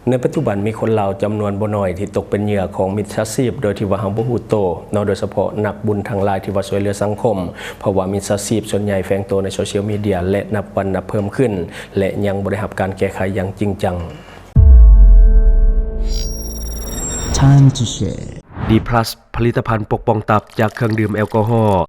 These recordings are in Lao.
ໃນປັດຈຸບັນມີຄົນລາວຈຳນວນບໍ່ໜ້ອຍທີ່ຕົກເປັນເຫຍື່ອຂອງມິດສາຊີບໂດຍທີ່ວ່າເຮົາບໍ່ຮູ້ໂຕເນາະ, ໂດຍສະເພາະນັກບຸນທັງຫຼາຍທີ່ວ່າຊ່ວຍເຫຼືອສັງຄົມ, ເພາະວ່າມິດສາຊີບສ່ວນໃຫຍ່ແຝງໂຕໃນໂຊຊຽວມີເດຍ ແລະ ນັບວັນນັບເພີ່ມຂຶ້ນ ແລະ ຍັງບໍ່ໄດ້ຮັບການແກ້ໄຂຢ່າງຈິງຈັງ. Time to share. ດີພລັສ ຜະລິດຕະພັນປົກປ້ອງຕັບຈາກເຄື່ອງດື່ມແອລກໍຮໍ.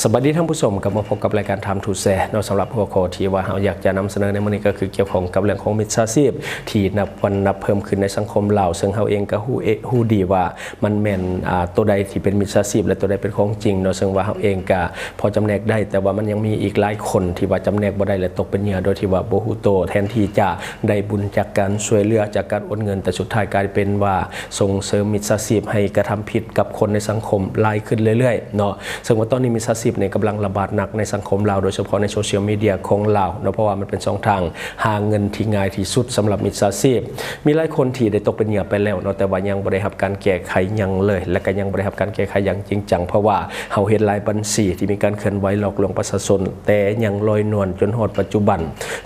ສະບາຍດີທ່ານຜູ້ຊົມ, ກັບມາພົບກັບລາຍການ Time to Share ເນາະ. ສຳລັບຫົວຂໍ້ທີ່ວ່າເຮົາຢາກຈະນຳສະເໜີໃນມື້ນີ້ ກໍຄືກ່ຽວຂ້ອງກັບເລື່ອງຂອງມິດສາຊີບ ທີ່ນັບວັນນັບເພີ່ມຂຶ້ນໃນສັງຄົມລາວ, ເຊິ່ງເຮົາເອງກໍຮູ້ເອ ຮູ້ດີວ່າມັນແມ່ນ ອ່າ ໂຕໃດທີ່ເປັນມິດສາຊີບ ແລະ ໂຕໃດເປັນຂອງຈິງເນາະ. ເຊິ່ງວ່າເຮົາເອງກໍພໍຈຳແນກໄດ້, ແຕ່ວ່າມັນຍັງມີອີກຫຼາຍຄົນທີ່ວ່າຈຳແນກບໍ່ໄດ້ ແລະ ຕົກເປັນເຫຍື່ອໂດຍທີ່ວ່າບໍ່ຮູ້ໂຕ, ແທນທີ່ຈະໄດ້ບຸນຈາກການຊ່ວຍເຫຼືອ, ຈາກການໂອນເງິນ, ແຕ່ສຸດທ້າຍກາຍເປັນວ່າ ສົ່ງເສີມມິດສາຊີບໃຫ້ກະທຳຜິດກັບຄົນໃນສັງຄົມຫຼາຍຂຶ້ນເລື້ອຍໆເນາະ. ເຊິ່ງວ່າຕອນນີ້ມິດສາຊີບນີ້ກຳລັງລະບາດໜັກໃນສັງຄົມລາວ, ໂດຍສະເພາະໃນໂຊຊຽວມີເດຍຂອງລາວເນາະ, ເພາະວ່າມັນເປັນຊ່ອງທາງຫາເງິນທີ່ງ່າຍທີ່ສຸດສຳລັບມິດສາຊີບ. ມີຫຼາຍຄົນທີ່ໄດ້ຕົກເປັນເຫຍື່ອໄປແລ້ວເນາະ, ແຕ່ວ່າຍັງບໍ່ໄດ້ຮັບການແກ້ໄຂຫຍັງເລີຍ ແລະ ກໍຍັງບໍ່ໄດ້ຮັບການແກ້ໄຂຢ່າງຈິງຈັງ, ເພາະວ່າເຮົາເຫັນຫຼາຍບັນຊີທີ່ມີການເຄື່ອນໄຫວຫຼອກລວງປະຊາຊົນ ແຕ່ຍັງລອຍນວນຈົນຮອດປັດຈຸບັນ.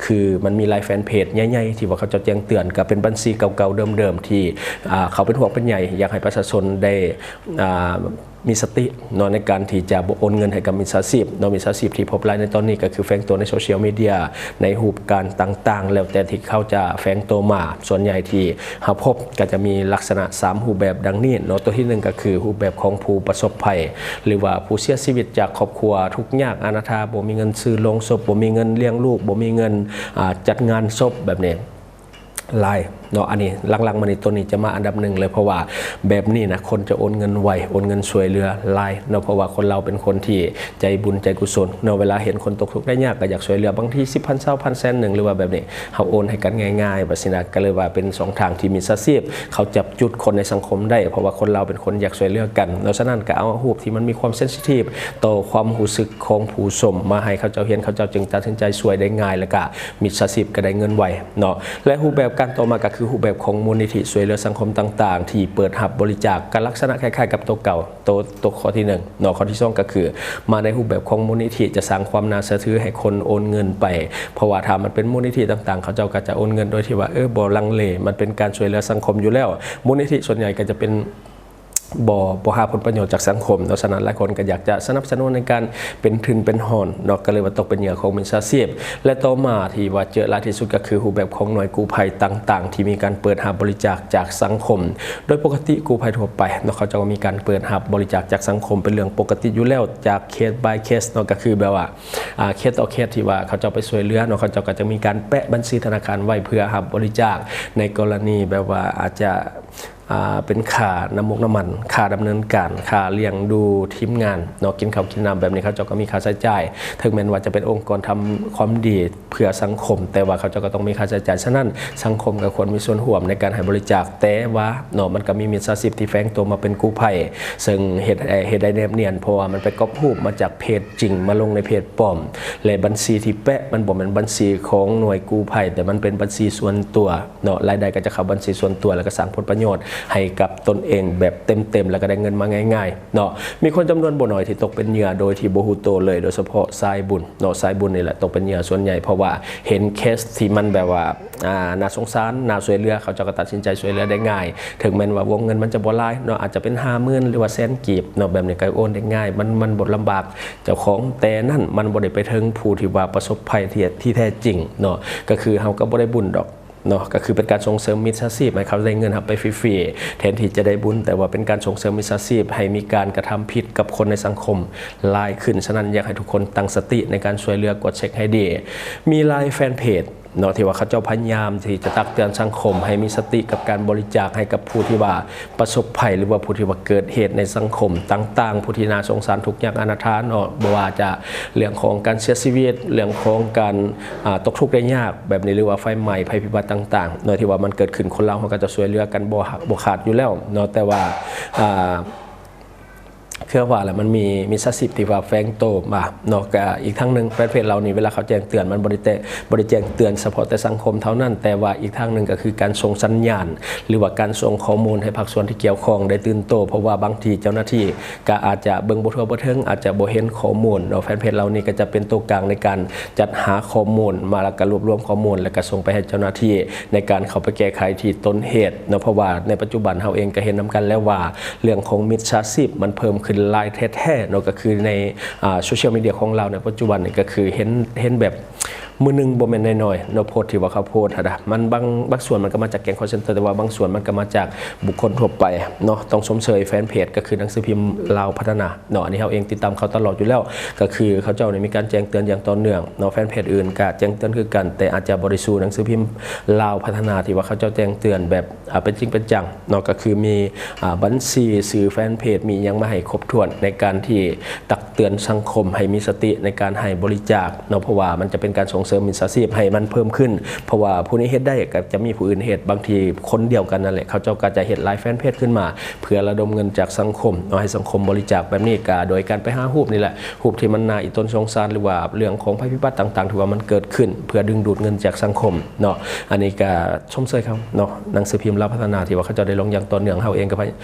ຄືມັນມີຫຼາຍແຟນເພຈໃຫຍ່ໆທີ່ວ່າເຂົາເຈົ້າແຈ້ງເຕືອນ, ກໍເປັນບັນຊີເກົ່າໆເດີມໆທີ່ ອ່າ ເຂົາເປັນຫ່ວງເປັນໃຍ ຢາກໃຫ້ປະຊາຊົນໄດ້ ອ່າ ມີສະຕິເນາະ ໃນການທີ່ຈະບໍ່ໂອນເງິນໃຫ້ກັບມິດສາຊີບເນາະ. ມິດສາຊີບທີ່ພົບຫຼາຍໃນຕອນນີ້ກໍຄືແຝງຕົວໃນໂຊຊຽວມີເດຍ ໃນຮູບການຕ່າງໆ ແລ້ວແຕ່ທີ່ເຂົາຈະແຝງຕົວມາ. ສ່ວນໃຫຍ່ທີ່ເຮົາພົບກໍຈະມີລັກສະນະສາມຮູບແບບດັ່ງນີ້ເນາະ. ຕົວທີໜຶ່ງກໍຄືຮູບແບບຂອງຜູ້ປະສົບໄພ ຫຼືວ່າຜູ້ເສຍຊີວິດຈາກຄອບຄົວທຸກຍາກອະນາຖາ, ບໍ່ມີເງິນຊື້ໂລງສົບ, ບໍ່ມີເງິນລ້ຽງລູກ, ບໍ່ມີເງິນ ອ່າ ຈັດງານສົບແບບນີ້ ຫຼາຍເນາະ. ອັນນີ້ຫຼັງໆມານີ້ ຕົວນີ້ຈະມາອັນດັບໜຶ່ງເລີຍ, ເພາະວ່າແບບນີ້ນະ ຄົນຈະໂອນເງິນໄວ, ໂອນເງິນຊ່ວຍເຫຼືອຫຼາຍເນາະ, ເພາະວ່າຄົນລາວເປັນຄົນທີ່ໃຈບຸນໃຈກຸສົນເນາະ. ເວລາເຫັນຄົນຕົກທຸກໄດ້ຍາກກໍຢາກຊ່ວຍເຫຼືອ, ບາງທີສິບພັນ ຊາວພັນ ແສນໜຶ່ງ ຫຼືວ່າແບບນີ້ ເຮົາໂອນໃຫ້ກັນງ່າຍໆ ແບບຊີ້ນະ. ກໍເລີຍວ່າເປັນຊ່ອງທາງທີ່ມິດສາຊີບເຂົາຈັບຈຸດຄົນໃນສັງຄົມໄດ້, ເພາະວ່າຄົນລາວເປັນຄົນຢາກຊ່ວຍເຫຼືອກັນເນາະ. ສະນັ້ນກໍເອົາຮູບທີ່ມັນມີຄວາມເຊັນຊິທີບຕໍ່ຄວາມຮູ້ສຶກຂອງຜູ້ຊົມມາໃຫ້ເຂົາເຈົ້າເຫັນ, ເຂົາເຈົ້າຈຶ່ງຕັດສິນໃຈຊ່ວຍໄດ້ງ່າຍ ແລ້ວກໍ ມິດສາຊີບກໍໄດ້ເງິນໄວເນາະ. ແລະ ຮູບແບບການຕໍ່ມາກໍຄືຮູບແບບຂອງມູນນິທິຊ່ວຍເຫຼືອສັງຄົມຕ່າງໆ ທີ່ເປີດຮັບບໍລິຈາກ, ກໍລັກສະນະຄ້າຍໆກັບໂຕເກົ່າ, ໂຕ ໂຕຂໍ້ທີໜຶ່ງເນາະ. ຂໍ້ທີສອງກໍຄືມາໃນຮູບແບບຂອງມູນນິທິ ຈະສ້າງຄວາມໜ້າເຊື່ອຖືໃຫ້ຄົນໂອນເງິນໄປ, ເພາະວ່າຖ້າມັນເປັນມູນນິທິຕ່າງໆ ເຂົາເຈົ້າກໍຈະໂອນເງິນໂດຍທີ່ວ່າ ເອີ ບໍ່ລັງເລ, ມັນເປັນການຊ່ວຍເຫຼືອສັງຄົມຢູ່ແລ້ວ. ມູນນິທິສ່ວນໃຫຍ່ກໍຈະເປັນ ບໍ່ ບໍ່ຫາຜົນປະໂຫຍດຈາກສັງຄົມເນາະ. ສະນັ້ນຫຼາຍຄົນກໍຢາກຈະສະໜັບສະໜູນໃນການເປັນທຶນເປັນຮ່ອນເນາະ, ກໍເລີຍວ່າຕົກເປັນເຫຍື່ອຂອງມິດສາຊີບ. ແລະ ຕໍ່ມາທີ່ວ່າເຈີຫຼາຍທີ່ສຸດກໍຄືຮູບແບບຂອງໜ່ວຍກູ້ໄພຕ່າງໆ ທີ່ມີການເປີດຮັບບໍລິຈາກຈາກສັງຄົມ. ໂດຍປົກກະຕິກູ້ໄພທົ່ວໄປເນາະ ເຂົາເຈົ້າກໍມີການເປີດຮັບບໍລິຈາກຈາກສັງຄົມເປັນເລື່ອງປົກກະຕິຢູ່ແລ້ວ, ຈາກເຄສບາຍເຄສເນາະ, ກໍຄືແບບວ່າ ອ່າ ເຄສຕໍ່ເຄສທີ່ວ່າເຂົາເຈົ້າໄປຊ່ວຍເຫຼືອເນາະ, ເຂົາເຈົ້າກໍຈະມີການແປະບັນຊີທະນາຄານໄວ້ເພື່ອຮັບບໍລິຈາກ ໃນກໍລະນີແບບວ່າອາດຈະ ອ່າ ເປັນຄ່ານ້ຳມົກນ້ຳມັນ, ຄ່າດຳເນີນການ, ຄ່າລ້ຽງດູທີມງານເນາະ, ກິນເຂົ້າກິນນ້ຳແບບນີ້ ເຂົາເຈົ້າກໍມີຄ່າໃຊ້ຈ່າຍ. ເຖິງແມ່ນວ່າຈະເປັນອົງກອນທຳຄວາມດີເພື່ອສັງຄົມ, ແຕ່ວ່າເຂົາເຈົ້າກໍຕ້ອງມີຄ່າໃຊ້ຈ່າຍ. ສະນັ້ນ ສັງຄົມກໍຄວນມີສ່ວນຮ່ວມໃນການໃຫ້ບໍລິຈາກ, ແຕ່ວ່າເນາະ ມັນກໍມີມິດສາຊີບທີ່ແຝງຕົວມາເປັນກູ້ໄພ, ເຊິ່ງເຮັດ ເຮັດໄດ້ແນບນຽນ, ເພາະວ່າມັນໄປກັອບຮູບມາຈາກເພຈຈິງ ມາລົງໃນເພຈປອມ, ແລະ ບັນຊີທີ່ແປະ ມັນບໍ່ແມ່ນບັນຊີຂອງໜ່ວຍກູ້ໄພ, ແຕ່ມັນເປັນບັນຊີສ່ວນຕົວ ເນາະ, ລາຍໄດ້ກໍຈະເຂົ້າບັນຊີສ່ວນຕົວ ແລ້ວກໍສ້າງຜົນປະໂຫຍດໃຫ້ກັບຕົນເອງແບບເຕັມໆ ແລ້ວກໍໄດ້ເງິນມາງ່າຍໆເນາະ. ມີຄົນຈຳນວນບໍ່ໜ້ອຍທີ່ຕົກເປັນເຫຍື່ອໂດຍທີ່ບໍ່ຮູ້ໂຕເລີຍ, ໂດຍສະເພາະສາຍບຸນເນາະ, ສາຍບຸນນີ້ແຫຼະຕົກເປັນເຫຍື່ອສ່ວນໃຫຍ່, ເພາະວ່າເຫັນເຄສທີ່ມັນແບບວ່າ ອ່າ ໜ້າສົງສານ, ໜ້າຊ່ວຍເຫຼືອ, ເຂົາເຈົ້າກໍຕັດສິນໃຈຊ່ວຍເຫຼືອໄດ້ງ່າຍ, ເຖິງແມ່ນວ່າວົງເງິນມັນຈະບໍ່ຫຼາຍເນາະ, ອາດຈະເປັນຫ້າໝື່ນ ຫຼືວ່າແສນກີບເນາະ, ແບບນີ້ກໍໂອນໄດ້ງ່າຍ, ມັນ ມັນບໍ່ລຳບາກເຈົ້າຂອງ. ແຕ່ນັ້ນມັນບໍ່ໄດ້ໄປເຖິງຜູ້ທີ່ວ່າປະສົບໄພທີ່ ທີ່ແທ້ຈິງເນາະ, ກໍຄືເຮົາກໍບໍ່ໄດ້ບຸນດອກ ເນາະ, ກໍຄືເປັນການສົ່ງເສີມມິດສາຊີບໃຫ້ເຂົາໄດ້ເງິນຮັບໄປຟຣີໆ ແທນທີ່ຈະໄດ້ບຸນ, ແຕ່ວ່າເປັນການສົ່ງເສີມມິດສາຊີບໃຫ້ມີການກະທຳຜິດກັບຄົນໃນສັງຄົມຫຼາຍຂຶ້ນ. ສະນັ້ນ ຢາກໃຫ້ທຸກຄົນຕັ້ງສະຕິໃນການຊ່ວຍເຫຼືອ, ກວດເຊັກໃຫ້ດີ. ມີຫຼາຍແຟນເພຈເນາະ ທີ່ວ່າເຂົາເຈົ້າພະຍາຍາມທີ່ຈະຕັກເຕືອນສັງຄົມໃຫ້ມີສະຕິກັບການບໍລິຈາກໃຫ້ກັບຜູ້ທີ່ວ່າປະສົບໄພ ຫຼືວ່າຜູ້ທີ່ວ່າເກີດເຫດໃນສັງຄົມຕ່າງໆ, ຜູ້ທີ່ໜ້າສົງສານ ທຸກຍາກອະນາຖາເນາະ, ບໍ່ວ່າຈະເລື່ອງຂອງການເສຍຊີວິດ, ເລື່ອງຂອງການ ອ່າ ຕົກທຸກໄດ້ຍາກແບບນີ້ ຫຼືວ່າໄຟໄໝ້ ໄພພິບັດຕ່າງໆເນາະ ທີ່ວ່າມັນເກີດຂຶ້ນ, ຄົນລາວເຮົາກໍຈະຊ່ວຍເຫຼືອກັນບໍ່ ບໍ່ຂາດຢູ່ແລ້ວເນາະ. ແຕ່ວ່າ ອ່າ ຄືວ່າແຫຼະ ມັນມີມິດສາຊີບທີ່ວ່າແຝງໂຕມາເນາະ. ກະອີກທາງໜຶ່ງ ແຟນເພຈເຫຼົ່ານີ້ ເວລາເຂົາແຈ້ງເຕືອນ ມັນບໍ່ໄດ້ແຕ່ ບໍ່ໄດ້ແຈ້ງເຕືອນສະເພາະແຕ່ສັງຄົມເທົ່ານັ້ນ, ແຕ່ວ່າອີກທາງໜຶ່ງກໍຄືການສົ່ງສັນຍານ ຫຼືວ່າການສົ່ງຂໍ້ມູນໃຫ້ພາກສ່ວນທີ່ກ່ຽວຂ້ອງໄດ້ຕື່ນໂຕ, ເພາະວ່າບາງທີເຈົ້າໜ້າທີ່ກໍອາດຈະເບິ່ງບໍ່ທົ່ວບໍ່ເຖິງ, ອາດຈະບໍ່ເຫັນຂໍ້ມູນເນາະ. ແຟນເພຈເຫຼົ່ານີ້ກໍຈະເປັນຕົວກາງໃນການຈັດຫາຂໍ້ມູນມາ ແລ້ວກໍລວບລວມຂໍ້ມູນ ແລ້ວກໍສົ່ງໄປໃຫ້ເຈົ້າໜ້າທີ່ໃນການເຂົ້າໄປແກ້ໄຂທີ່ຕົ້ນເຫດເນາະ. ເພາະວ່າໃນປັດຈຸບັນເຮົາເອງກໍເຫັນນຳກັນແລ້ວວ່າ ເລື່ອງຂອງມິດສາຊີບມັນເພີ່ມຂຶ້ນຫຼາຍແທ້ໆເນາະ, ກໍຄືໃນ ອ່າ ໂຊຊຽວມີເດຍຂອງລາວໃນປັດຈຸບັນນີ້ ກໍຄືເຫັນ ເຫັນແບບມື້ໜຶ່ງບໍ່ແມ່ນນ້ອຍໆເນາະ, ໂພສທີ່ວ່າເຂົາໂພສຫັ້ນນະ ມັນບາງ ບາງສ່ວນມັນກໍມາຈາກແກ້ງຄໍເຊັນເຕີ ແຕ່ວ່າບາງສ່ວນມັນກໍມາຈາກບຸກຄົນທົ່ວໄປເນາະ. ຕ້ອງຊົມເຊີຍແຟນເພຈ ກໍຄືໜັງສືພິມລາວພັດທະນາເນາະ, ອັນນີ້ເຮົາເອງຕິດຕາມເຂົາຕະຫຼອດຢູ່ແລ້ວ, ກໍຄືເຂົາເຈົ້ານີ້ມີການແຈ້ງເຕືອນຢ່າງຕໍ່ເນື່ອງເນາະ. ແຟນເພຈອື່ນກໍແຈ້ງເຕືອນຄືກັນ, ແຕ່ອາດຈະບໍ່ໄດ້ສູ້ໜັງສືພິມລາວພັດທະນາ ທີ່ວ່າເຂົາເຈົ້າແຈ້ງເຕືອນແບບ ອ່າ ເປັນຈິງເປັນຈັງເນາະ, ກໍຄືມີ ອ່າ ບັນຊີ ຊື່ແຟນເພຈ ມີຫຍັງມາໃຫ້ຄົບຖ້ວນໃນການທີ່ຕັກເຕືອນສັງຄົມໃຫ້ມີສະຕິໃນການໃຫ້ບໍລິຈາກເນາະ, ເພາະວ່າມັນຈະເປັນການສົ່ງເສີມມິດສາຊີບໃຫ້ມັນເພີ່ມຂຶ້ນ, ເພາະວ່າຜູ້ນີ້ເຮັດໄດ້ກໍຈະມີຜູ້ອື່ນເຮັດ, ບາງທີຄົນດຽວກັນນັ້ນແຫຼະ ເຂົາເຈົ້າກໍຈະເຮັດຫຼາຍແຟນເພຈຂຶ້ນມາ ເພື່ອລະດົມເງິນຈາກສັງຄົມເນາະ, ໃຫ້ສັງຄົມບໍລິຈາກແບບນີ້ ກໍໂດຍການໄປຫາຮູບນີ້ແຫຼະ, ຮູບທີ່ມັນໜ້າອີ່ຕົນສົງສານ ຫຼືວ່າເລື່ອງຂອງໄພພິບັດຕ່າງໆ ທີ່ວ່າມັນເກີດຂຶ້ນ ເພື່ອດຶງດູດເງິນຈາກສັງຄົມເນາະ. ອັນນີ້ກໍ ຊົມເຊີຍເຂົາເນາະ, ໜັງສືພິມລາວພັດທະນາ ທີ່ວ່າເຂົາເຈົ້າໄດ້ລົງຢ່າງຕໍ່ເນື່ອງ. ເຮົາເອງກໍ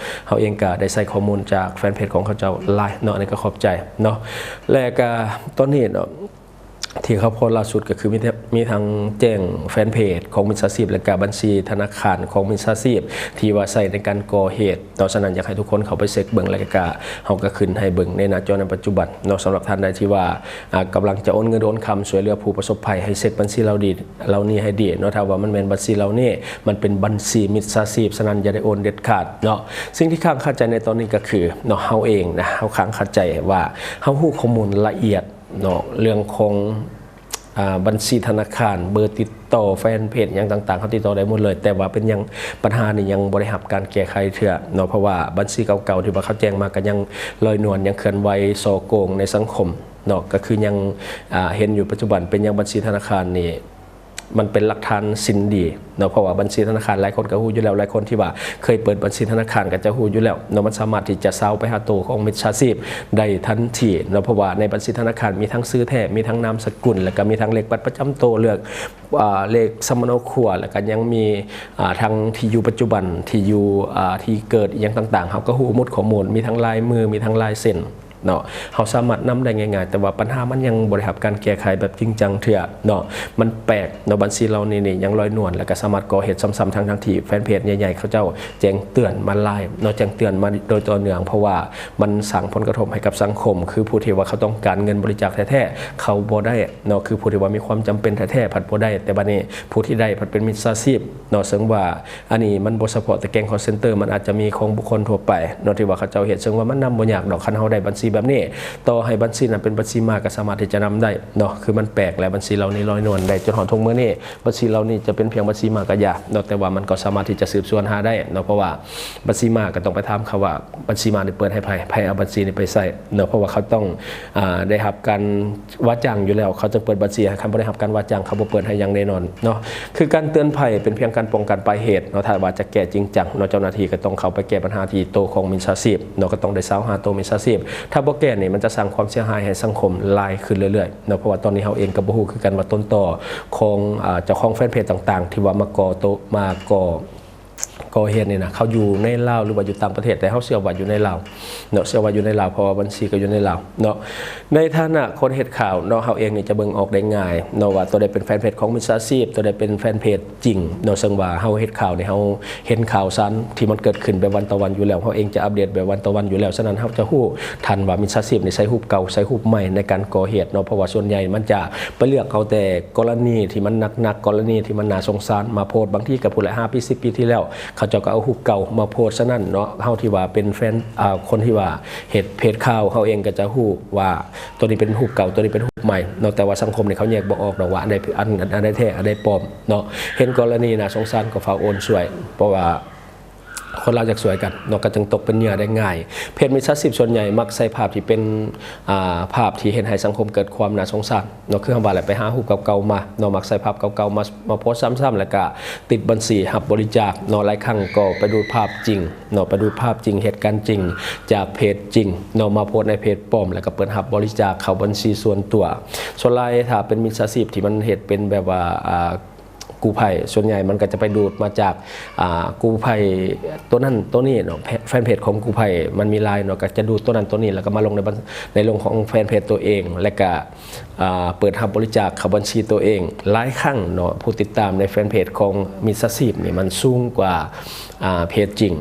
ເຮົາເອງກໍໄດ້ໃຊ້ຂໍ້ມູນຈາກແຟນເພຈຂອງເຂົາເຈົ້າຫຼາຍເນາະ, ອັນນີ້ກໍຂອບໃຈເນາະ. ແລະກະຕອນນີ້ເນາະ ທີ່ເຂົາໂພສລ່າສຸດກໍຄືມີແຕ່ ມີທັງແຈ້ງແຟນເພຈຂອງມິດສາຊີບ ແລະກະບັນຊີທະນາຄານຂອງມິດສາຊີບ ທີ່ວ່າໃຊ້ໃນການກໍ່ເຫດເນາະ. ສະນັ້ນ ຢາກໃຫ້ທຸກຄົນເຂົ້າໄປເຊັກເບິ່ງ ແລະກະເຮົາກໍຂຶ້ນໃຫ້ເບິ່ງໃນໜ້າຈໍໃນປັດຈຸບັນເນາະ. ສຳລັບທ່ານໃດທີ່ວ່າ ອ່າ ກຳລັງຈະໂອນເງິນໂອນຄຳຊ່ວຍເຫຼືອຜູ້ປະສົບໄພ ໃຫ້ເຊັກບັນຊີເຫຼົ່າດີ ເຫຼົ່ານີ້ໃຫ້ດີເນາະ, ຖ້າວ່າມັນແມ່ນບັນຊີເຫຼົ່ານີ້ ມັນເປັນບັນຊີມິດສາຊີບ, ສະນັ້ນຢ່າໄດ້ໂອນເດັດຂາດເນາະ. ສິ່ງທີ່ຄ້າງຄາໃຈໃນຕອນນີ້ກໍຄືເນາະ ເຮົາເອງນະ ເຮົາຄ້າງຄາໃຈວ່າ ເຮົາຮູ້ຂໍ້ມູນລະອຽດເນາະ ເລື່ອງຂອງ ອ່າ ບັນຊີທະນາຄານ, ເບີຕິດຕໍ່, ແຟນເພຈ ຫຍັງຕ່າງໆ ເຮົາຕິດຕໍ່ໄດ້ໝົດເລີຍ, ແຕ່ວ່າເປັນຫຍັງ ບັນຫານີ້ຍັງບໍ່ໄດ້ຮັບການແກ້ໄຂເທື່ອເນາະ, ເພາະວ່າບັນຊີເກົ່າໆ ທີ່ວ່າເຂົາແຈ້ງມາກໍຍັງລອຍນວນ, ຍັງເຄື່ອນໄຫວສໍ້ໂກງໃນສັງຄົມເນາະ, ກໍຄືຍັງ ອ່າ ເຫັນຢູ່ປັດຈຸບັນ ເປັນຫຍັງບັນຊີທະນາຄານນີ້ ມັນເປັນຫຼັກຖານສິນດີເນາະ, ເພາະວ່າບັນຊີທະນາຄານຫຼາຍຄົນກໍຮູ້ຢູ່ແລ້ວ, ຫຼາຍຄົນທີ່ວ່າເຄີຍເປີດບັນຊີທະນາຄານກໍຈະຮູ້ຢູ່ແລ້ວເນາະ, ມັນສາມາດທີ່ຈະຊາວໄປຫາໂຕຂອງມິດສາຊີບໄດ້ທັນທີເນາະ, ເພາະວ່າໃນບັນຊີທະນາຄານມີທັງຊື່ແທ້, ມີທັງນາມສະກຸນ, ແລ້ວກໍມີທັງເລກບັດປະຈຳໂຕ, ເລືອກ ອ່າ ເລກສຳມະໂນຄົວ, ແລ້ວກໍຍັງມີ ອ່າ ທັງທີ່ຢູ່ປັດຈຸບັນ, ທີ່ຢູ່ ອ່າ ທີ່ເກີດ ອີ່ຫຍັງຕ່າງໆ ເຮົາກໍຮູ້ໝົດຂໍ້ມູນ, ມີທັງລາຍມື, ມີທັງລາຍເຊັນ ເນາະ, ເຮົາສາມາດນຳໄດ້ງ່າຍໆ, ແຕ່ວ່າບັນຫາມັນຍັງບໍ່ໄດ້ຮັບການແກ້ໄຂແບບຈິງຈັງເທື່ອເນາະ. ມັນແປກເນາະ, ບັນຊີເຫຼົ່ານີ້ນີ້ຍັງລອຍນວນ ແລ້ວກໍສາມາດກໍ່ເຫດຊ້ຳໆ ທັງໆທີ່ແຟນເພຈໃຫຍ່ໆ ເຂົາເຈົ້າແຈ້ງເຕືອນມາຫຼາຍເນາະ, ແຈ້ງເຕືອນມາໂດຍຕໍ່ເນື່ອງ, ເພາະວ່າມັນສ້າງຜົນກະທົບໃຫ້ກັບສັງຄົມ, ຄືຜູ້ທີ່ວ່າເຂົາຕ້ອງການເງິນບໍລິຈາກແທ້ໆ ເຂົາບໍ່ໄດ້ເນາະ, ຄືຜູ້ທີ່ວ່າມີຄວາມຈຳເປັນແທ້ໆ ພັດບໍ່ໄດ້, ແຕ່ບັດນີ້ຜູ້ທີ່ໄດ້ພັດເປັນມິດສາຊີບເນາະ. ເຊິ່ງວ່າ ອັນນີ້ມັນບໍ່ສະເພາະແຕ່ແກ້ງຄໍເຊັນເຕີ, ມັນອາດຈະມີຂອງບຸກຄົນທົ່ວໄປເນາະ ທີ່ວ່າເຂົາເຈົ້າເຮັດ, ເຊິ່ງວ່າມັນນຳບໍ່ຍາກດອກ, ຄັນເຮົາໄດ້ບັນຊີແບບນີ້, ຕໍ່ໃຫ້ບັນຊີນັ້ນເປັນບັນຊີມ້າກໍສາມາດທີ່ຈະນຳໄດ້ເນາະ, ຄືມັນແປກແຫຼະ, ບັນຊີເຫຼົ່ານີ້ລອຍນວນໄດ້ຈົນຮອດທຸກມື້ນີ້. ບັນຊີເຫຼົ່ານີ້ຈະເປັນພຽງບັນຊີມ້າກໍຢ່າເນາະ, ແຕ່ວ່າມັນກໍສາມາດທີ່ຈະສືບສວນຫາໄດ້ເນາະ, ເພາະວ່າບັນຊີມ້າກໍຕ້ອງໄປຖາມເຂົາວ່າບັນຊີມ້ານີ້ເປີດໃຫ້ໃຜ, ໃຜເອົາບັນຊີນີ້ໄປໃຊ້ເນາະ, ເພາະວ່າເຂົາຕ້ອງ ອາ ໄດ້ຮັບການ ວ່າຈ້າງຢູ່ແລ້ວ ເຂົາຈຶ່ງເປີດບັນຊີໃຫ້, ຄັນບໍ່ໄດ້ຮັບການວ່າຈ້າງ ເຂົາບໍ່ເປີດໃຫ້ຢ່າງແນ່ນອນເນາະ. ຄືການເຕືອນໄພເປັນພຽງການປ້ອງກັນປາຍເຫດເນາະ, ຖ້າວ່າຈະແກ້ຈິງຈັງເນາະ, ເຈົ້າໜ້າທີ່ກໍຕ້ອງເຂົ້າໄປແກ້ບັນຫາທີ່ໂຕຂອງມິດສາຊີບເນາະ, ກໍຕ້ອງໄດ້ຊາວຫາໂຕມິດສາຊີບ. ຖ້າບໍ່ແກ້ນີ້ ມັນຈະສ້າງຄວາມເສຍຫາຍໃຫ້ສັງຄົມຫຼາຍຂຶ້ນເລື້ອຍໆເນາະ, ເພາະວ່າຕອນນີ້ເຮົາເອງກໍບໍ່ຮູ້ຄືກັນວ່າຕົ້ນຕໍຂອງ ອາ ເຈົ້າຂອງແຟນເພຈຕ່າງໆ ທີ່ວ່າມາກໍ່ໂຕ ມາກໍ່ ກໍ່ເຫດນີ້ນະ ເຂົາຢູ່ໃນລາວ ຫຼືວ່າຢູ່ຕ່າງປະເທດ, ແຕ່ເຮົາເຊື່ອວ່າຢູ່ໃນລາວເນາະ, ເຊື່ອວ່າຢູ່ໃນລາວ ເພາະວ່າບັນຊີກໍຢູ່ໃນລາວເນາະ. ໃນຖານະຄົນເຮັດຂ່າວເນາະ, ເຮົາເອງນີ້ຈະເບິ່ງອອກໄດ້ງ່າຍເນາະ ວ່າຕົວໃດເປັນແຟນເພຈຂອງມິດສາຊີບ, ຕົວໃດເປັນແຟນເພຈຈິງເນາະ. ເຊິ່ງວ່າເຮົາເຮັດຂ່າວນີ້ ເຮົາເຫັນຂ່າວສານທີ່ມັນເກີດຂຶ້ນແບບວັນຕໍ່ວັນຢູ່ແລ້ວ, ເຮົາເອງຈະອັບເດດແບບວັນຕໍ່ວັນຢູ່ແລ້ວ, ສະນັ້ນເຮົາຈະຮູ້ທັນວ່າມິດສາຊີບນີ້ໃຊ້ຮູບເກົ່າ ໃຊ້ຮູບໃໝ່ໃນການກໍ່ເຫດເນາະ, ເພາະວ່າສ່ວນໃຫຍ່ມັນຈະໄປເລືອກເອົາແຕ່ ກໍລະນີທີ່ມັນໜັກໆ, ກໍລະນີທີ່ມັນໜ້າສົງສານມາໂພສ, ບາງທີກໍພຸ້ນແຫຼະ ຫ້າປີ ສິບປີທີ່ແລ້ວ ເຂົາເຈົ້າກໍເອົາຮູບເກົ່າມາໂພສ. ສະນັ້ນເນາະ ເຮົາທີ່ວ່າເປັນແຟນ ອາ ຄົນທີ່ວ່າເຮັດເພຈຂ່າວ ເຮົາເອງກໍຈະຮູ້ວ່າຕົວນີ້ເປັນຮູບເກົ່າ, ຕົວນີ້ເປັນຮູບໃໝ່ເນາະ, ແຕ່ວ່າສັງຄົມນີ້ເຂົາແຍກບໍ່ອອກດອກວ່າອັນໃດ ອັນ ອັນໃດແທ້ ອັນໃດປອມເນາະ. ເຫັນກໍລະນີໜ້າສົງສານກໍຝາກໂອນຊ່ວຍ, ເພາະວ່າ ຄົນລາວຢາກຊ່ວຍກັນເນາະ ກໍຈຶ່ງຕົກເປັນເຫຍື່ອໄດ້ງ່າຍ. ເພຈມິດສາຊີບສ່ວນໃຫຍ່ມັກໃຊ້ພາບທີ່ເປັນ ອ່າ ພາບທີ່ເຮັດໃຫ້ສັງຄົມເກີດຄວາມໜ້າສົງສານເນາະ ຄືເຮົາວ່າແຫຼະ ໄປຫາຮູບເກົ່າໆມາເນາະ ມັກໃຊ້ພາບເກົ່າໆມາ ມາໂພສຊ້ຳໆ ແລ້ວກະຕິດບັນຊີຮັບບໍລິຈາກເນາະ. ຫຼາຍຄັ້ງກໍໄປດູດພາບຈິງເນາະ ໄປດູດພາບຈິງ ເຫດການຈິງ ຈາກເພຈຈິງເນາະ ມາໂພສໃນເພຈປອມ ແລ້ວກໍເປີດຮັບບໍລິຈາກເຂົ້າບັນຊີສ່ວນຕົວ. ສ່ວນຫຼາຍຖ້າເປັນມິດສາຊີບທີ່ມັນເຮັດເປັນແບບວ່າ ອ່າ ກູ້ໄພ ສ່ວນໃຫຍ່ມັນກໍຈະໄປດູດມາຈາກ ອ່າ ກູ້ໄພຕົວນັ້ນຕົວນີ້ເນາະ ແພ- ແຟນເພຈຂອງກູ້ໄພມັນມີຫຼາຍເນາະ ກໍຈະດູດຕົວນັ້ນຕົວນີ້ ແລ້ວກໍມາລົງໃນບັນ- ໃນລົງຂອງແຟນເພຈຕົວເອງ ແລ້ວກໍ ອ່າ ເປີດຮັບບໍລິຈາກເຂົ້າບັນຊີຕົວເອງ. ຫຼາຍຄັ້ງເນາະ ຜູ້ຕິດຕາມໃນແຟນເພຈຂອງມິດສາຊີບນີ້ມັນສູງກວ່າ ອ່າ ເພຈຈິງ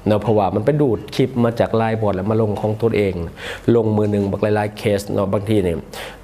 ເນາະ ເພາະວ່າມັນໄປດູດຄລິບມາຈາກຫຼາຍບ່ອນ ແລ້ວມາລົງຂອງຕົນເອງ ລົງມື້ໜຶ່ງບັກຫຼາຍໆເຄສເນາະ. ບາງທີນີ້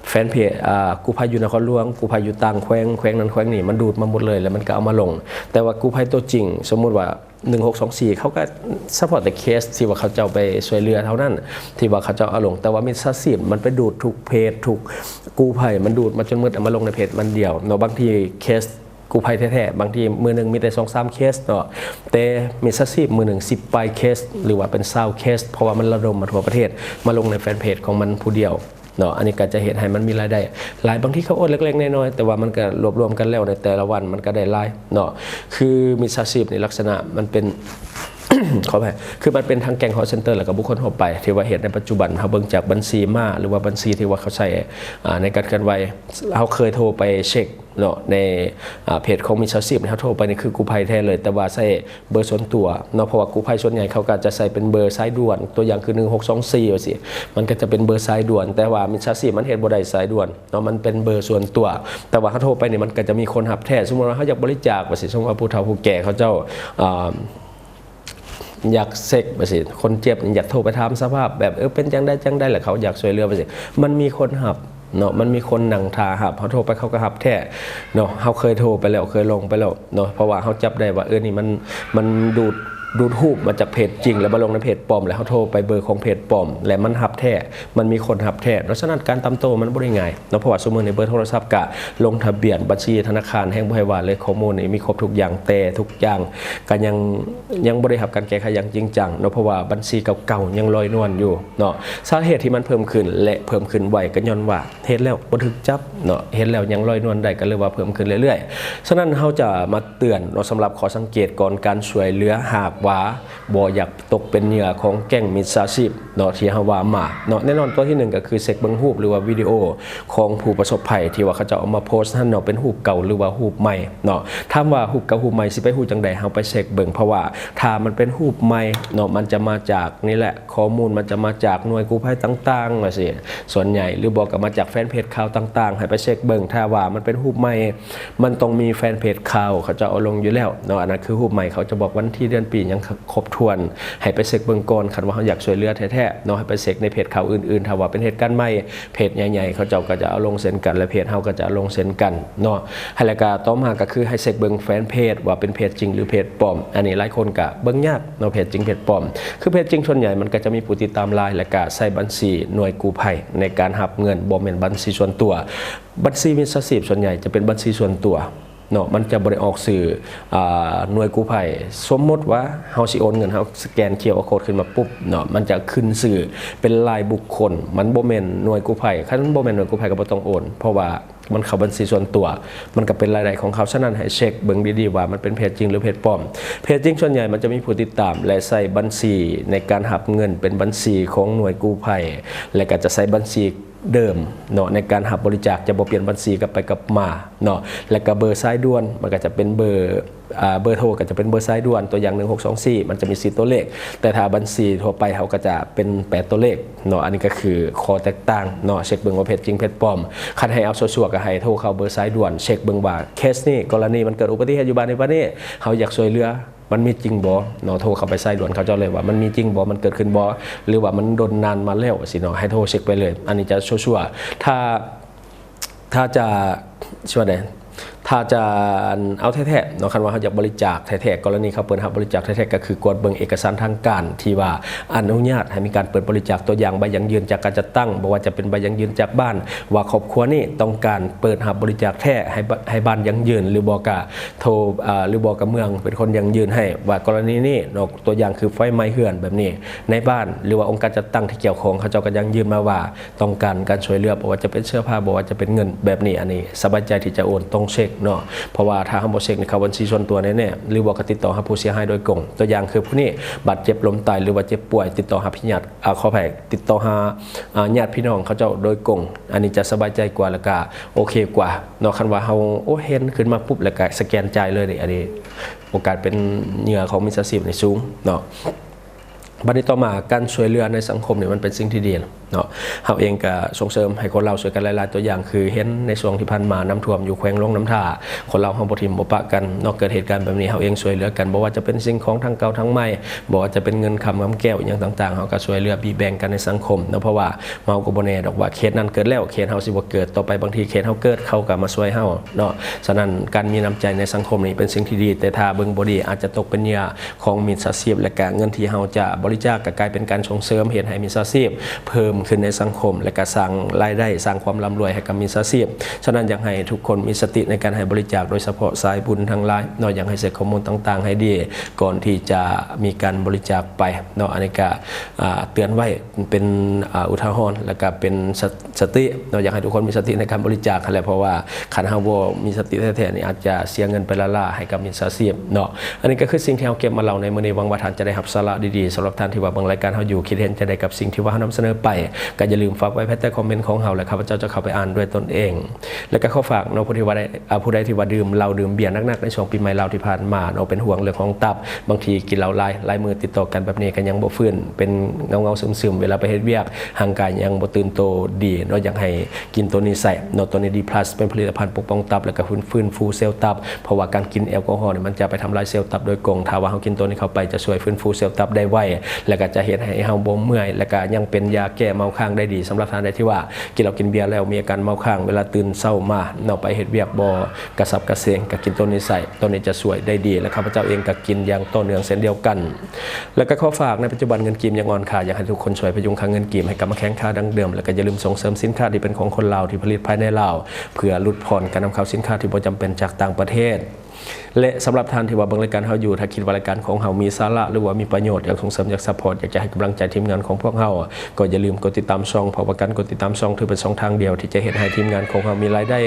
ແຟນເພຈ ອ່າ ກູ້ໄພຢູ່ນະຄອນຫຼວງ ກູ້ໄພຢູ່ຕ່າງແຂວງ ແຂວງນັ້ນແຂວງນີ້ ມັນດູດມາໝົດເລີຍ ແລ້ວມັນກໍເອົາມາລົງ. ແຕ່ວ່າກູ້ໄພຕົວຈິງ ສົມມຸດວ່າ ໜຶ່ງຫົກສອງສີ່ ເຂົາກໍສະເພາະແຕ່ເຄສທີ່ວ່າເຂົາເຈົ້າໄປຊ່ວຍເຫຼືອເທົ່ານັ້ນ ທີ່ວ່າເຂົາເຈົ້າເອົາລົງ. ແຕ່ວ່າມິດສາຊີບມັນໄປດູດທຸກເພຈ ທຸກກູ້ໄພ ມັນດູດມາຈົນໝົດ ເອົາມາລົງໃນເພຈມັນດຽວເນາະ. ບາງທີເຄສ ກູ້ໄພແທ້ໆ ບາງທີມື້ໜຶ່ງມີແຕ່ສອງສາມເຄສເນາະ ແຕ່ມິດສາຊີບມື້ໜຶ່ງສິບປາຍເຄສ ຫຼືວ່າເປັນຊາວເຄສ ເພາະວ່າມັນລະດົມມາທົ່ວປະເທດ ມາລົງໃນແຟນເພຈຂອງມັນຜູ້ດຽວເນາະ. ອັນນີ້ກໍຈະເຮັດໃຫ້ມັນມີລາຍໄດ້ຫຼາຍ ບາງທີເຂົາໂອນເລັກໆນ້ອຍໆ ແຕ່ວ່າມັນກໍລວບລວມກັນແລ້ວໃນແຕ່ລະວັນມັນກໍໄດ້ຫຼາຍເນາະ. ຄືມິດສາຊີບນີ້ລັກສະນະມັນເປັນ ຂໍອະໄພ ຄືມັນເປັນທັງແກ້ງຄໍເຊັນເຕີ ແລ້ວກໍບຸກຄົນທົ່ວໄປທີ່ວ່າເຮັດໃນປັດຈຸບັນ. ເຮົາເບິ່ງຈາກບັນຊີມ້າ ຫຼືວ່າບັນຊີທີ່ວ່າເຂົາໃຊ້ ອ່າ ໃນການເຄື່ອນໄຫວ ເຮົາເຄີຍໂທໄປເຊັກ ເນາະ ໃນ ອ່າ ເພຈຂອງມິດສາຊີບ ເຮົາໂທໄປນີ້ຄືກູ້ໄພແທ້ເລີຍ ແຕ່ວ່າໃຊ້ເບີສ່ວນຕົວເນາະ ເພາະວ່າກູ້ໄພສ່ວນໃຫຍ່ເຂົາກໍຈະໃຊ້ເປັນເບີສາຍດ່ວນ ຕົວຢ່າງຄືໜຶ່ງຫົກສອງສີ່ ວ່າຊີ້ ມັນກໍຈະເປັນເບີສາຍດ່ວນ. ແຕ່ວ່າມິດສາຊີບມັນເຮັດບໍ່ໄດ້ສາຍດ່ວນເນາະ ມັນເປັນເບີສ່ວນຕົວ. ແຕ່ວ່າເຮົາໂທໄປນີ້ມັນກໍຈະມີຄົນຮັບແທ້. ສົມມຸດວ່າເຮົາຢາກບໍລິຈາກ ວ່າຊີ້ ສົມມຸດວ່າຜູ້ເຖົ້າຜູ້ແກ່ເຂົາເຈົ້າ ອ່າ ຢາກເຊັກ ວ່າຊີ້ ຄົນເຈັບຢາກໂທໄປຖາມສະພາບແບບ ເອີ ເປັນຈັ່ງໃດຈັ່ງໃດ ແລ້ວເຂົາຢາກຊ່ວຍເຫຼືອ ວ່າຊີ້ ມັນມີຄົນຮັບເນາະ ມັນມີຄົນນັ່ງຖ້າຮັບ. ເຮົາໂທໄປເຂົາກໍຮັບແທ້ເນາະ. ເຮົາເຄີຍໂທໄປແລ້ວ ເຄີຍລົງໄປແລ້ວເນາະ ເພາະວ່າເຮົາຈັບໄດ້ວ່າ ເອີ ນີ້ມັນ ມັນດູດ ດູດຮູບມາຈາກເພຈຈິງ ແລ້ວມາລົງໃນເພຈປອມ ແລ້ວເຮົາໂທໄປເບີຂອງເພຈປອມ ແລ້ວມັນຮັບແທ້ ມັນມີຄົນຮັບແທ້ເນາະ. ສະນັ້ນການຕາມໂຕ້ມັນບໍ່ໄດ້ງ່າຍເນາະ ເພາະວ່າຊຸມມື້ນີ້ເບີໂທລະສັບກະລົງທະບຽນ ບັນຊີທະນາຄານແຮ່ງບໍ່ໃຫ້ວ່າເລີຍ ຂໍ້ມູນນີ້ມີຄົບທຸກຢ່າງ ແຕ່ທຸກຢ່າງ ກໍຍັງ ຍັງບໍ່ໄດ້ຮັບການແກ້ໄຂຢ່າງຈິງຈັງເນາະ ເພາະວ່າບັນຊີເກົ່າໆຍັງລອຍນວນຢູ່ເນາະ. ສາເຫດທີ່ມັນເພີ່ມຂຶ້ນ ແລະ ເພີ່ມຂຶ້ນໄວ ກໍຍ້ອນວ່າເຮັດແລ້ວບໍ່ຖືກຈັບເນາະ ເຮັດແລ້ວຍັງລອຍນວນໄດ້ ກໍເລີຍວ່າເພີ່ມຂຶ້ນເລື້ອຍໆ. ສະນັ້ນເຮົາຈະມາເຕືອນເນາະ ສຳລັບຂໍ້ສັງເກດກ່ອນການຊ່ວຍເຫຼືອ ຫາກວ່າບໍ່ຢາກຕົກເປັນເຫຍື່ອຂອງແກ້ງມິດສາຊີບເນາະ ທີ່ເຮົາວ່າມາເນາະ. ແນ່ນອນ ຕົວທີໜຶ່ງກໍຄືເຊັກເບິ່ງຮູບ ຫຼືວ່າວິດີໂອ ຂອງຜູ້ປະສົບໄພທີ່ວ່າເຂົາເຈົ້າເອົາມາໂພສນັ້ນເນາະ ເປັນຮູບເກົ່າ ຫຼືວ່າຮູບໃໝ່ເນາະ. ຖາມວ່າຮູບເກົ່າຮູບໃໝ່ຊິໄປຮູ້ຈັ່ງໃດ ເຮົາໄປເຊັກເບິ່ງ ເພາະວ່າຖ້າມັນເປັນຮູບໃໝ່ເນາະ ມັນຈະມາຈາກນີ້ແຫຼະ ຂໍ້ມູນມັນຈະມາຈາກໜ່ວຍກູ້ໄພຕ່າງໆ ວ່າຊີ້ ສ່ວນໃຫຍ່ ຫຼືບໍ່ກໍມາຈາກແຟນເພຈຂ່າວຕ່າງໆ ໃຫ້ໄປເຊັກເບິ່ງ. ຖ້າວ່າມັນເປັນຮູບໃໝ່ ມັນຕ້ອງມີແຟນເພຈຂ່າວເຂົາເຈົ້າເອົາລົງຢູ່ແລ້ວເນາະ. ອັນນັ້ນຄືຮູບໃໝ່ ເຂົາຈະບອກວັນທີເດືອນປີຫຍັງ ຄົບຖ້ວນ ໃຫ້ໄປເຊັກເບິ່ງກ່ອນ. ຄັນວ່າເຮົາຢາກຊ່ວຍເຫຼືອແທ້ໆເນາະ ໃຫ້ໄປເຊັກໃນເພຈຂ່າວອື່ນໆ ຖ້າວ່າເປັນເຫດການໃໝ່ ເພຈໃຫຍ່ໆ ເຂົາເຈົ້າກໍຈະເອົາລົງເຊັ່ນກັນ ແລະ ເພຈເຮົາກໍຈະເອົາລົງເຊັ່ນກັນເນາະ. ແລ້ວກໍຕໍ່ມາກໍຄືໃຫ້ເຊັກເບິ່ງແຟນເພຈວ່າເປັນເພຈຈິງ ຫຼື ເພຈປອມ. ອັນນີ້ຫຼາຍຄົນກໍເບິ່ງຍາກເນາະ ເພຈຈິງເພຈປອມ. ຄືເພຈຈິງສ່ວນໃຫຍ່ມັນກໍຈະມີຜູ້ຕິດຕາມຫຼາຍ ແລ້ວກໍໃຊ້ບັນຊີໜ່ວຍກູ້ໄພໃນການຮັບເງິນ ບໍ່ແມ່ນບັນຊີສ່ວນຕົວ. ບັນຊີມິດສາຊີບສ່ວນໃຫຍ່ຈະເປັນບັນຊີສ່ວນຕົວ ເນາະ ມັນຈະບໍ່ໄດ້ອອກຊື່ ອ່າ ໜ່ວຍກູ້ໄພ. ສົມມຸດວ່າເຮົາຊິໂອນເງິນ ເຮົາສະແກນ QR code ຂຶ້ນມາປຸບເນາະ ມັນຈະຂຶ້ນຊື່ເປັນລາຍບຸກຄົນ ມັນບໍ່ແມ່ນໜ່ວຍກູ້ໄພ. ຄັນມັນບໍ່ແມ່ນໜ່ວຍກູ້ໄພກໍບໍ່ຕ້ອງໂອນ ເພາະວ່າມັນເຂົ້າບັນຊີສ່ວນຕົວ ມັນກໍເປັນລາຍໄດ້ຂອງເຂົາ. ສະນັ້ນໃຫ້ເຊັກເບິ່ງດີໆວ່າມັນເປັນເພຈຈິງ ຫຼື ເພຈປອມ. ເພຈຈິງສ່ວນໃຫຍ່ມັນຈະມີຜູ້ຕິດຕາມ ແລະ ໃຊ້ບັນຊີໃນການຮັບເງິນເປັນບັນຊີຂອງໜ່ວຍກູ້ໄພ ແລະ ກໍຈະໃຊ້ບັນຊີ ເດີມເນາະ ໃນການຮັບບໍລິຈາກ ຈະບໍ່ປ່ຽນບັນຊີກັບໄປກັບມາເນາະ. ແລ້ວກໍເບີສາຍດ່ວນ ມັນກໍຈະເປັນເບີ ອ່າ ເບີໂທກໍຈະເປັນເບີສາຍດ່ວນ ຕົວຢ່າງ ໜຶ່ງຫົກສອງສີ່ ມັນຈະມີສີ່ຕົວເລກ ແຕ່ຖ້າບັນຊີທົ່ວໄປເຮົາກໍຈະເປັນແປດຕົວເລກເນາະ. ອັນນີ້ກໍຄືຂໍ້ແຕກຕ່າງເນາະ ເຊັກເບິ່ງວ່າເພຈຈິງເພຈປອມ. ຄັນໃຫ້ເອົາຊົ່ວໆ ກໍໃຫ້ໂທເຂົ້າເບີສາຍດ່ວນ ເຊັກເບິ່ງວ່າເຄສນີ້ ກໍລະນີມັນເກີດອຸບັດຕິເຫດຢູ່ບ້ານນີ້ ບັດນີ້ເຮົາຢາກຊ່ວຍເຫຼືອ ມັນມີຈິງບໍ່ເນາະ ໂທເຂົ້າໄປສາຍດ່ວນເຂົາເຈົ້າເລີຍວ່າມັນມີຈິງບໍ່ ມັນເກີດຂຶ້ນບໍ່ ຫຼືວ່າມັນດົນນານມາແລ້ວຊີ້ເນາະ ໃຫ້ໂທເຊັກໄປເລີຍ ອັນນີ້ຈະຊົ່ວໆ. ຖ້າ ຖ້າຈະ ຊິວ່າໃດ ຖ້າ ຖ້າຈະເອົາແທ້ໆເນາະ ຄັນວ່າເຮົາຢາກບໍລິຈາກແທ້ໆ ກໍລະນີເຂົາເປີດຮັບບໍລິຈາກແທ້ໆ ກໍຄືກວດເບິ່ງເອກະສານທາງການທີ່ວ່າອະນຸຍາດໃຫ້ມີການເປີດບໍລິຈາກ ຕົວຢ່າງໃບຢັ້ງຢືນຈາກການຈັດຕັ້ງ, ບໍ່ວ່າຈະເປັນໃບຢັ້ງຢືນຈາກບ້ານ ວ່າຄອບຄົວນີ້ຕ້ອງການເປີດຮັບບໍລິຈາກແທ້ ໃຫ້ບ- ໃຫ້ບ້ານຢັ້ງຢືນ ຫຼືບໍ່ກະໂທ ອາ ຫຼືບໍ່ກະເມືອງເປັນຄົນຢັ້ງຢືນໃຫ້ ວ່າກໍລະນີນີ້ເນາະ ຕົວຢ່າງຄືໄຟໄໝ້ເຮືອນແບບນີ້ ໃນບ້ານ ຫຼືວ່າອົງການຈັດຕັ້ງທີ່ກ່ຽວຂ້ອງ ເຂົາເຈົ້າກໍຢັ້ງຢືນມາວ່າ ຕ້ອງການການຊ່ວຍເຫຼືອ ບໍ່ວ່າຈະເປັນເສື້ອຜ້າ ບໍ່ວ່າຈະເປັນເງິນ ແບບນີ້ ອັນນີ້ສະບາຍໃຈທີ່ຈະໂອນ ຕ້ອງເຊັກເນາະ ເພາະວ່າຖ້າເຮົາບໍ່ເຊັກນີ້ເຂົ້າບັນຊີສ່ວນຕົວແນ່ໆ ຫຼືບໍ່ກໍຕິດຕໍ່ຫາຜູ້ເສຍຫາຍໂດຍກົງ ຕົວຢ່າງຄືຜູ້ນີ້ບາດເຈັບລົ້ມຕາຍ ຫຼືວ່າເຈັບປ່ວຍ ຕິດຕໍ່ຫາຍາດ ອາ ຂໍອະໄພ ຕິດຕໍ່ຫາ ອາ ຍາດພີ່ນ້ອງເຂົາເຈົ້າໂດຍກົງ ອັນນີ້ຈະສະບາຍໃຈກວ່າ ແລ້ວກະໂອເຄກວ່າເນາະ ຄັນວ່າເຮົາ ໂອ້ ເຫັນຂຶ້ນມາປຸບ ແລ້ວກະສະແກນຈ່າຍເລີຍນີ້ ອັນນີ້ໂອກາດເປັນເຫຍື່ອຂອງມິດສາຊີບນີ້ສູງເນາະ. ບັດນີ້ຕໍ່ມາ ການຊ່ວຍເຫຼືອໃນສັງຄົມນີ້ມັນເປັນສິ່ງທີ່ດີເນາະ ເຮົາເອງກະສົ່ງເສີມໃຫ້ຄົນລາວຊ່ວຍກັນຫຼາຍໆ ຕົວຢ່າງຄືເຫັນໃນຊ່ວງທີ່ຜ່ານມານ້ຳຖ້ວມຢູ່ແຂວງຫຼວງນ້ຳທາ ຄົນລາວເຮົາບໍ່ຖິ້ມບໍ່ປະກັນເນາະ ເກີດເຫດການແບບນີ້ເຮົາເອງຊ່ວຍເຫຼືອກັນ ບໍ່ວ່າຈະເປັນສິ່ງຂອງທັງເກົ່າທັງໃໝ່ ບໍ່ວ່າຈະເປັນເງິນຄຳຄຳແກ້ວອີ່ຫຍັງຕ່າງໆ ເຮົາກໍຊ່ວຍເຫຼືອບີ່ແບ່ງກັນໃນສັງຄົມເນາະ ເພາະວ່າເຮົາກໍບໍ່ແນ່ດອກວ່າເຂດນັ້ນເກີດແລ້ວ ເຂດເຮົາຊິບໍ່ເກີດ ຕໍ່ໄປບາງທີເຂດເຮົາເກີດ ເຂົາກໍມາຊ່ວຍເຮົາເນາະ ສະນັ້ນການມີນ້ຳໃຈໃນສັງຄົມນີ້ເປັນສິ່ງທີ່ດີ ແຕ່ຖ້າເບິ່ງບໍ່ດີອາດຈະຕົກເປັນເຫຍື່ອ ຂອງມິດສາຊີບ ແລະກະເງິນທີ່ເຮົາຈະບໍລິຈາກກໍກາຍເປັນການສົ່ງເສີມເຮັດໃຫ້ມິດສາຊີບເພີ່ມຂຶ້ນໃນສັງຄົມ ແລະກະສ້າງລາຍໄດ້ ສ້າງຄວາມລ່ຳລວຍໃຫ້ກັບມິດສາຊີບ. ສະນັ້ນຢາກໃຫ້ທຸກຄົນມີສະຕິໃນການໃຫ້ບໍລິຈາກ ໂດຍສະເພາະສາຍບຸນທັງຫຼາຍເນາະ ຢາກໃຫ້ເຊັກຂໍ້ມູນຕ່າງໆໃຫ້ດີ ກ່ອນທີ່ຈະມີການບໍລິຈາກໄປເນາະ ອັນນີ້ກະ ອາ ເຕືອນໄວ້ເປັນ ອາ ອຸທາຫອນ ແລະກະເປັນສະ ສະຕິເນາະ ຢາກໃຫ້ທຸກຄົນມີສະຕິໃນການບໍລິຈາກຫັ້ນແຫຼະ ເພາະວ່າຄັນເຮົາບໍ່ມີສະຕິແທ້ໆນີ້ ອາດຈະເສຍເງິນໄປລ້າໆໃຫ້ກັບມິດສາຊີບເນາະ. ອັນນີ້ກໍຄືສິ່ງທີ່ເຮົາເກັບມາເລົ່າໃນມື້ນີ້ ຫວັງວ່າທ່ານຈະໄດ້ຮັບສາລະດີໆ. ສຳລັບທ່ານທີ່ວ່າເບິ່ງລາຍການເຮົາຢູ່ ຄິດເຫັນຈັ່ງໃດກັບສິ່ງທີ່ວ່າເຮົານຳສະເໜີໄປ ກໍຢ່າລືມຝາກໄວ້ພາຍໃຕ້ຄອມເມັນຂອງເຮົາ ແລະຂ້າພະເຈົ້າຈະເຂົ້າໄປອ່ານດ້ວຍຕົນເອງ. ແລະກໍຂໍຝາກເນາະ ຜູ້ທີ່ວ່າໄດ້ ອາ ຜູ້ໃດທີ່ວ່າດື່ມເຫຼົ້າດື່ມເບຍໜັກໆໃນຊ່ວງປີໃໝ່ລາວທີ່ຜ່ານມາເນາະ ເປັນຫ່ວງເລື່ອງຂອງຕັບ ບາງທີກິນເຫຼົ້າຫຼາຍ ຫຼາຍມື້ຕິດຕໍ່ກັນແບບນີ້ກໍຍັງບໍ່ຟື້ນ ເປັນເຫງົາໆຊຶມໆ ເວລາໄປເຮັດວຽກ ຮ່າງກາຍຍັງບໍ່ຕື່ນໂຕດີເນາະ ຢາກໃຫ້ກິນໂຕນີ້ໃສ່ເນາະ ໂຕນີ້ດີພລັສ ເປັນຜະລິດຕະພັນປົກປ້ອງຕັບ ແລະກະຟື້ນ ຟື້ນຟູເຊວຕັບ ເພາະວ່າການກິນແອລກໍຮໍນີ້ມັນຈະໄປທຳລາຍເຊວຕັບໂດຍກົງ ຖ້າວ່າເຮົາກິນໂຕນີ້ເຂົ້າໄປຈະຊ່ວຍຟື້ນຟູເຊວຕັບໄດ້ໄວ ແລະກະຈະເຮັດໃຫ້ເຮົາບໍ່ເມື່ອຍ ແລະກະຍັງເປັນຢາແກ້ເມົາຄ້າງໄດ້ດີ. ສຳລັບທ່ານໃດທີ່ວ່າກິນເຫຼົ້າກິນເບຍແລ້ວມີອາການເມົາຄ້າງ ເວລາຕື່ນເຊົ້າມາເນາະ ໄປເຮັດວຽກບໍ່ກະສັບກະເສງ ກະກິນໂຕນີ້ໃສ່ ໂຕນີ້ຈະຊ່ວຍໄດ້ດີ ແລະຂ້າພະເຈົ້າເອງກະກິນຢ່າງຕໍ່ເນື່ອງເຊັ່ນດຽວກັນ. ແລະກໍຂໍຝາກ ໃນປັດຈຸບັນເງິນກີບຍັງອ່ອນຄ່າ ຢາກໃຫ້ທຸກຄົນຊ່ວຍພະຍຸງຄ່າເງິນກີບໃຫ້ກັບມາແຂງຄ່າດັ່ງເດີມ ແລະກໍຢ່າລືມສົ່ງເສີມສິນຄ້າທີ່ເປັນຂອງຄົນລາວ ທີ່ຜະລິດພາຍໃນລາວ ເພື່ອຫຼຸດຜ່ອນການນຳເຂົ້າສິນຄ້າທີ່ບໍ່ຈຳເປັນຈາກຕ່າງປະເທດ. ແລະສຳລັບທ່ານທີ່ວ່າເບິ່ງລາຍການເຮົາຢູ່ ຖ້າຄິດວ່າລາຍການຂອງເຮົາມີສາລະ ຫຼືວ່າມີປະໂຫຍດ ຢາກສົ່ງເສີມ ຢາກຊັບພອດ ຢາກຈະໃຫ້ກຳລັງໃຈທີມງານຂອງພວກເຮົາ ກໍຢ່າລືມກົດຕິດຕາມຊ່ອງ ເພາະວ່າການກົດຕິດຕາມຊ່ອງຖືເປັນຊ່ອງທາງດຽວທີ່ຈະເຮັດໃຫ້ທີມງານຂອງເຮົາມີລາຍໄດ້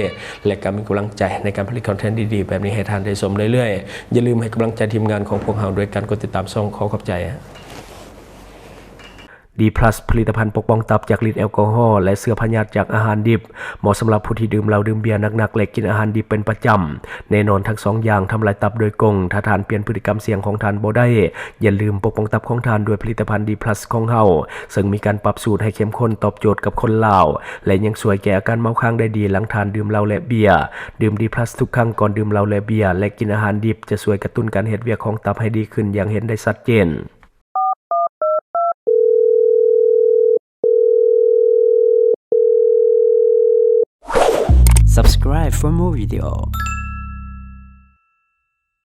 ແລະກໍມີກຳລັງໃຈໃນການຜະລິດຄອນເທັນດີໆແບບນີ້ໃຫ້ທ່ານໄດ້ຊົມເລື້ອຍໆ. ຢ່າລືມໃຫ້ກຳລັງໃຈທີມງານຂອງພວກເຮົາດ້ວຍການກົດຕິດຕາມຊ່ອງ. ຂໍຂອບໃຈ. ດີພລັສ ຜະລິດຕະພັນປົກປ້ອງຕັບຈາກລິດແອລກໍຮໍ ແລະເຊື້ອພະຍາດຈາກອາຫານດິບ ເໝາະສຳລັບຜູ້ທີ່ດື່ມເຫຼົ້າດື່ມເບຍໜັກໆ ແລະກິນອາຫານດິບເປັນປະຈຳ. ແນ່ນອນທັງສອງຢ່າງທຳລາຍຕັບໂດຍກົງ. ຖ້າທ່ານປ່ຽນພຶດຕິກຳສ່ຽງຂອງທ່ານບໍ່ໄດ້, ຢ່າລືມປົກປ້ອງຕັບຂອງທ່ານດ້ວຍຜະລິດຕະພັນດີພລັສຂອງເຮົາ, ເຊິ່ງມີການປັບສູດໃຫ້ເຂັ້ມຂຸ້ນຕອບໂຈດກັບຄົນລາວ ແລະຍັງຊ່ວຍແກ້ອາການເມົາຄ້າງໄດ້ດີຫຼັງທ່ານດື່ມເຫຼົ້າ ແລະ ເບຍ. ດື່ມດີພລັສທຸກຄັ້ງກ່ອນດື່ມເຫຼົ້າ ແລະ ເບຍ ແລະ ກິນອາຫານດິບ ຈະຊ່ວຍກະຕຸ້ນການເຮັດວຽກຂອງຕັບໃຫ້ດີຂຶ້ນຢ່າງເຫັນໄດ້ຊັດເຈນ. Subscribe for more video.